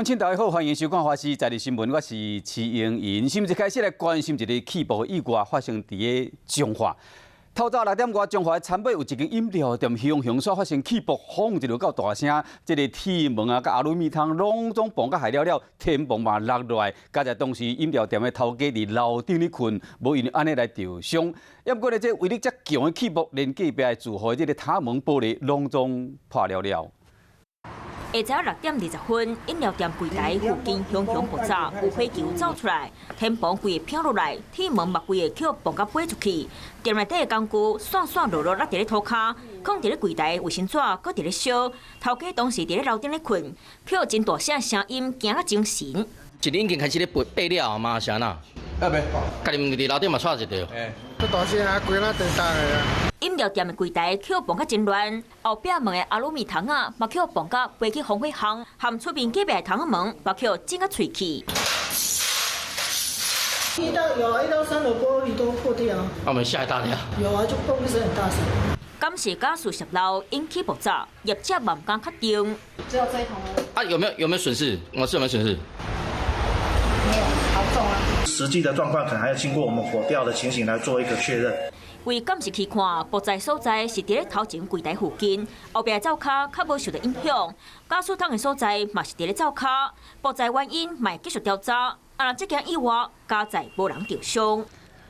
親大家好，歡迎收看《華視在地新聞》，我是徐英莹。新聞一開始來關心一个氣爆意外發生佇个彰化。透早6點外，彰化田尾有一間飲料店，熊熊煞發生氣爆，轟一個夠大聲，這个鐵門啊、佮阿魯米桶攏總爆甲害了了，天棚嘛落落來，佳在當時飲料店的頭家佇樓頂咧睏，無因為按呢來著傷。毋過呢，這威力遮強的氣爆，連隔壁的住戶這个窗門玻璃攏總破了了。下晝6點20分，飲料店櫃台附近熊熊爆炸，有火球走出來，天棚規个飄落來，鐵門嘛規个予爆甲飛出去。店內底的工具散散落落落佇咧塗跤，囥佇咧櫃台衛生紙閣佇咧燒。頭家當時佇咧樓頂咧睏，予真大聲聲音驚甲精神。一已經開始咧爆了嘛，是按怎？啊袂，家己佇樓頂嘛掣一著。欸，足大聲啊，規那電動的啊。飲料店的櫃台予爆甲真亂，後壁門的阿魯米桶仔嘛予爆甲飛去防火巷，含出面隔壁的窗仔門嘛予震甲碎去。一到有一到三樓玻璃都破掉。我們嚇一大跳。有啊，就嘣一聲很大聲。敢是家私洩漏引起爆炸，業者嘛毋敢確定。只有這一桶。啊，有沒有損失？我是有沒有損失？沒有，好重啊。實際的狀況可能還要經過我們火調的情形來做一個確認。為監視器看，爆炸所在是佇咧頭前櫃台附近，後壁灶跤較無受著影響。家私桶的所在嘛是佇咧灶跤，爆炸原因嘛會繼續調查。啊，這件意外佳在無人著傷。